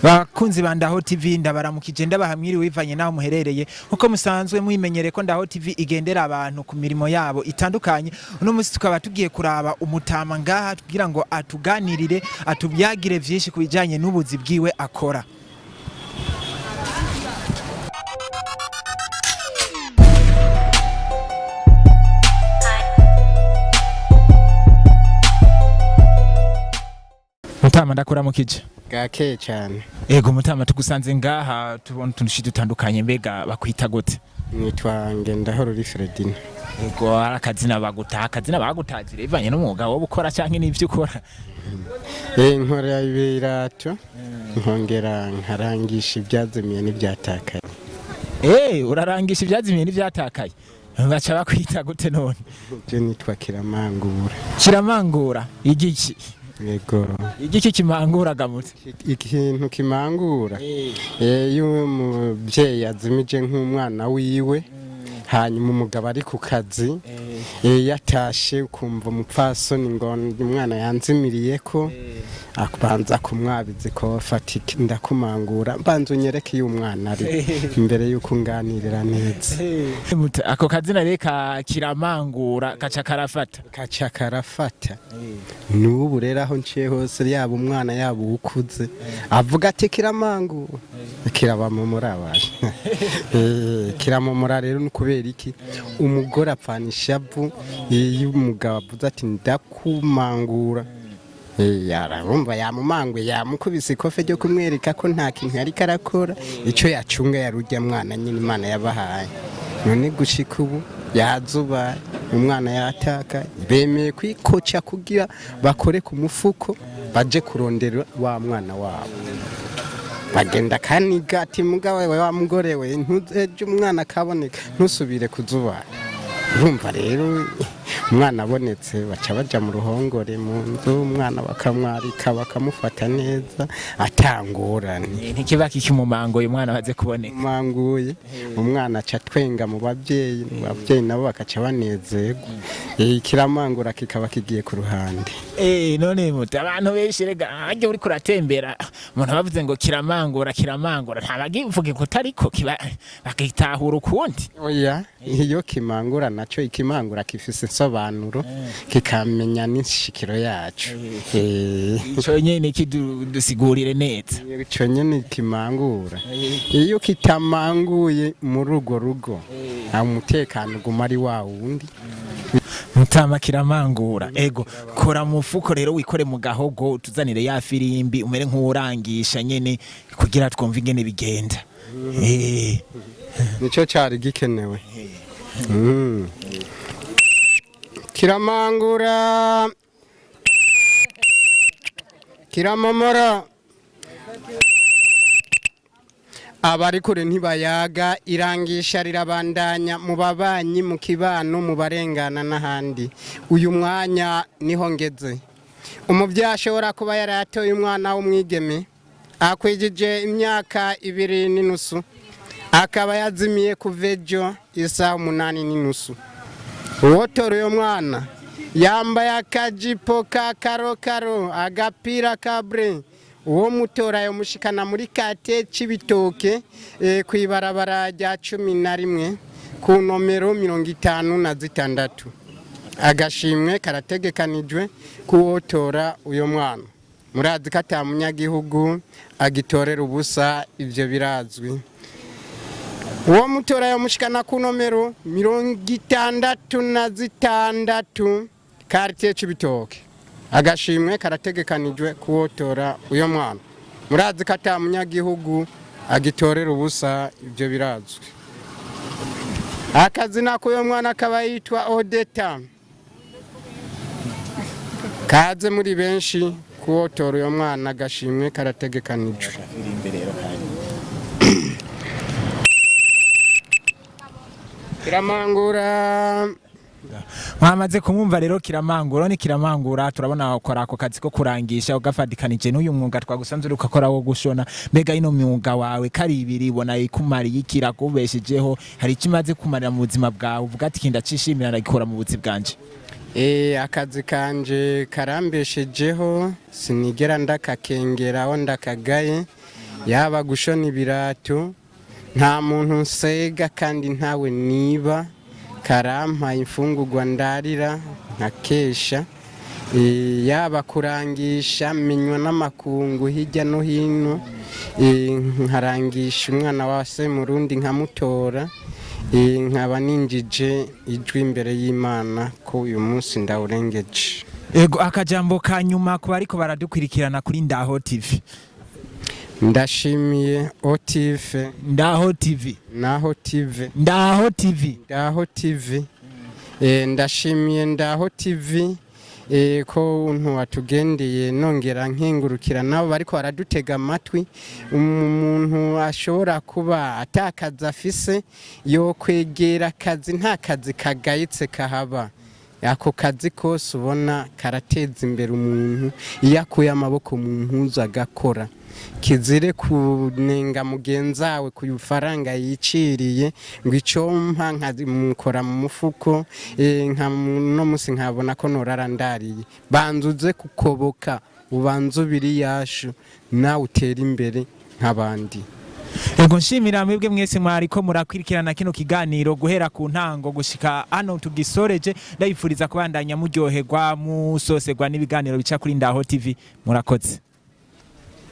Bakunzi ba Ndaho TV, ndabaramukije, ndabaha mwiriwe bivanye naho muherereye. Nkuko musanzwe mwimenyere ko Ndaho TV igendera abantu ku mirimo yabo itandukanye, uno munsi tukaba tugiye kuraba umutama ngaha kugira ngo atuganirire, atubyagire vyinshi ku bijanye n'ubuzi bwiwe akora. Mutama, ndakuramukije. Bwakeye cyane. Ego mutama, tugusanze ngaha tubona utuntu dutandukanye. Mbega bakwita gute? Nitwa Ngendahoro Fredina. Ego, ari akazina bagutaha, akazina bagutazira bivanye n'umwuga wo gukora canke n'ivyo ukora? Nkora ibirato, nkongera nkarangisha ibyazimiye n'ibyatakaye. Urarangisha ivyazimiye n'ivyatakaye, baca bakwita gute none? Je nitwa Kiramangura. Kiramangura igiki? Yego. Igiki kimangura gamutse? Ikintu kimangura, iyo umubyeyi azimije nk'umwana wiwe, hanyuma umugabo ari ku kazi, yatashe ukumva umupfasoni ngo umwana yanzimiriye, ko abanza kumwabiza ikofa, ati ndakumangura, mbanza unyereke iyo umwana ari imbere y'uko unganirira neza. Ako kazina rero ka Kiramangura kaca karafata. Kaca karafata. N'ubu rero aho nciye hose, yaba umwana yaba uwukuze, avuga ati kiramangura, kirabamumura abaje. Kiramumura rero ni kubera iki? Umugore apfana ishavu iyo umugabo avuze ati ndakumangura. Arumva yamumanguye, yamukubise ikofe ryo kumwereka ko nta kintu ariko arakora. Icyo yacunga yari urya mwana nyine Imana yabahaye. None gushika ubu yazuba, umwana yataka, bemeye kwikoca kugira bakore ku mufuko baje kurondera wa mwana wabo. Bagenda kaniga ati mugabo we, wa mugore we, ejo umwana akaboneka ntusubire kuzubara. Urumva rero umwana abonetse baca baja mu ruhongore, mu nzu, umwana bakamwarika, bakamufata neza atangorane. Ntikiba kikimumangoye umwana baze kuboneka. Manguye umwana aca atwenga mu babyeyi, mu babyeyi nabo bakaca banezerwa. Kiramangura kikaba kigiye ku ruhande. None muti abantu benshi rega harya uriko uratembera, umuntu bavuze ngo kiramangura, kiramangura, ntabagivuge ko tariko kiba bakitahura ukundi. Oya, iyo kimangura naco, ikimangura gifise insobanuro, kikamenya n'inshikiro yaco. Ico nyene kidusigurire neza. Ico nyene kimangura, iyo kitamanguye muri urwo rugo, umutekano uguma ari wa wundi. Mutama Kiramangura, ego kora mufuko rero, wikore mu gahogo, tuzanire ya firimbi, umere nk'urangisha nyene kugira twumve ingene bigenda. Nico cari gikenewe. Kiramangura, kiramomora, abari kure ntibayaga. Irangisha rirabandanya mu babanyi, mu kibano, mu barengana n'ahandi. Uyu mwanya niho ngeze. Umubyeyi ashobora kuba yaratoye umwana w'umwigeme akwijije imyaka 2.5, akaba yazimiye kuva ejo isaha 8:30. Uwotora uyo mwana yambaye akajipo ka karokaro, agapira ka bleu, uwo mutora yomushikana muri quartier Cibitoke, kw'ibarabara rya 11, ku nomero 56. Agashimwe karategekanijwe kuwotora uyo mwana. Murazi ko ata munyagihugu agitorera ubusa, ivyo birazwi. Uwo mutora yomushikana ku nomero 66, quartier Cibitoke. Agashimwe karategekanijwe kuwotora uyo mwana. Murazi ko ata munyagihugu agitorera ubusa, ibyo birazwi. Akazina k'uyo mwana akaba yitwa Odeta. Kaze muri benshi kuwotora uyo mwana, agashimwe karategekanijwe. Kiramangura. Mwamaze kumwumva rero, Kiramangura ni Kiramangura. Turabona ukora ako kazi ko kurangisha ugafatikanije n'uyu mwuga twagusanze uriko ukora wo gushona. Mbega ino myuga wawe kari ibiri, ubona ikumariye iki, irakubeshejeho? Hari icyo imaze kumarira mu buzima bwawe uvuga ati kinda cishimira ndagikora mu buzi bwanje? Akazi kanje karambeshejeho, sinigera ndakakengeraho ndakagaye. Yaba gushona ibirato, nta muntu nsega kandi ntawe niba, karampa imfungurwa ndarira nkakesha. Yaba kurangisha, menywa n'amakungu hirya no hino, nkarangisha umwana wa Semurundi nkamutora, nkaba ninjije ijwi imbere y'Imana ko uyu munsi ndawurengeje. Ego, akajambo ka nyuma ku bariko baradukurikirana kuri Ndaho TV. Ndashimiye OTV. Ndaho TV. Naho TV. Ndaho TV. Ndaho TV. Ndashimiye Ndaho TV ko untu watugendeye, nongera nkengurukira nabo bariko baradutega amatwi. Umuntu ashobora kuba atakazi afise yo kwegera akazi, nta kazi kagayitse kahaba. Ako kazi kose ubona karateza imbere umuntu iyo akuye amaboko mu mpuzu agakora. Kizire kunenga mugenzawe ku ifaranga yiciriye ngo icyo mpa nkamukora mu mufuko, nka no munsi nkabona ko norara ndariye. Banza uze kukoboka, ubanze ubiri yashu, nawe utere imbere nk'abandi. Ego, nshimira mwebwe mwese mwariko murakwirikirana kino kiganiro guhera ku ntango gushika hano tugisoreje. Ndabifuriza kubandanya muryoherwa, musoserwa n'ibiganiro bica kuri Ndaho TV. Murakoze.